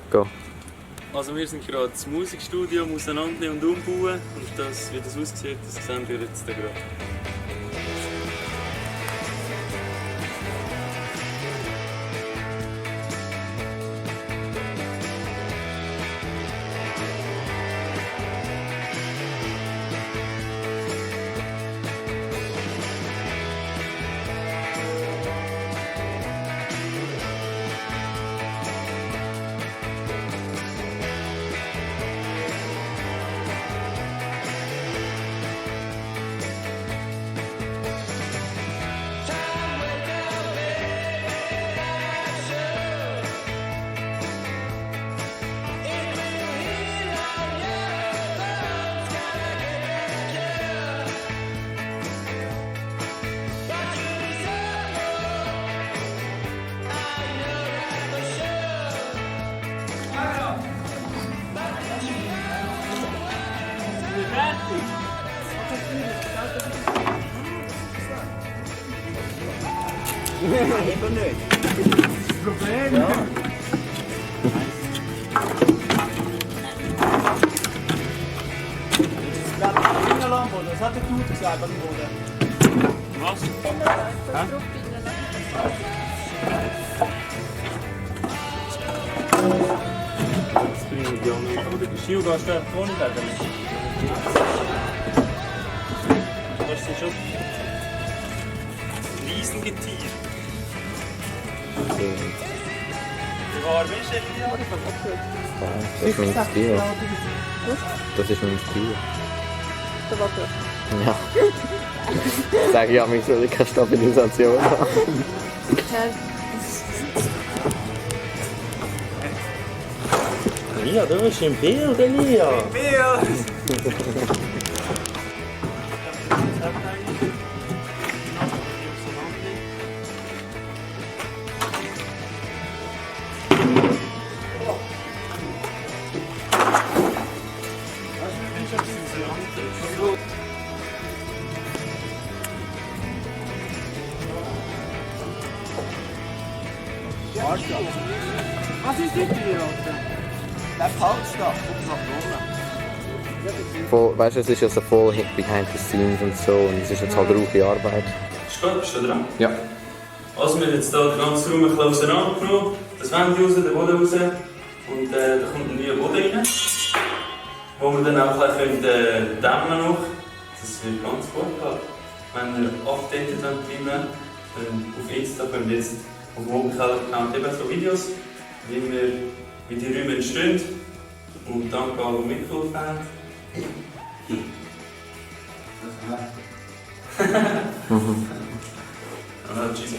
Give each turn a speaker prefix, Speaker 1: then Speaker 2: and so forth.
Speaker 1: Go.
Speaker 2: Also wir sind gerade das Musikstudio auseinander und umbauen und das, wie das aussieht, das sehen wir jetzt gerade.
Speaker 3: Eben nicht. Das Problem. Ja. Das bleibt hängen lassen, das hat der Tut gesagt am Boden.
Speaker 2: Was? Jetzt bringen wir die anderen. Aber der Schild gehst du einfach vorne bleiben. Das ist schon riesige Tier. Wie warm ist der Tier?
Speaker 1: Das ist mein Stil. Das ist mein Stil.
Speaker 4: Der Wasser.
Speaker 1: Ja. Sag ja, mich soll ich keine Stabilisation haben.
Speaker 2: Elia, du bist im Bild, Elia!
Speaker 3: Bild! Was ist das hier? Der Pulse da, guck nach
Speaker 1: Voll, weißt du, es ist ja so voll behind the scenes und so und es ist jetzt halt ruhige Arbeit.
Speaker 2: Ist gut, bist du dran?
Speaker 1: Ja.
Speaker 2: Also wir haben jetzt hier den ganzen Raum ein bisschen auseinandergenommen, das Wände raus, den Boden raus und da kommt ein neuer Boden rein, wo wir dann auch ein bisschen dämmen noch. Das wird ganz gut gehen. Wenn ihr updated bleiben dann auf Insta können wir jetzt auf dem Mobilkeller-Account eben so Videos, wie die Räume entstehen und dann gehen wir Mikrofan. Ah, tschüss.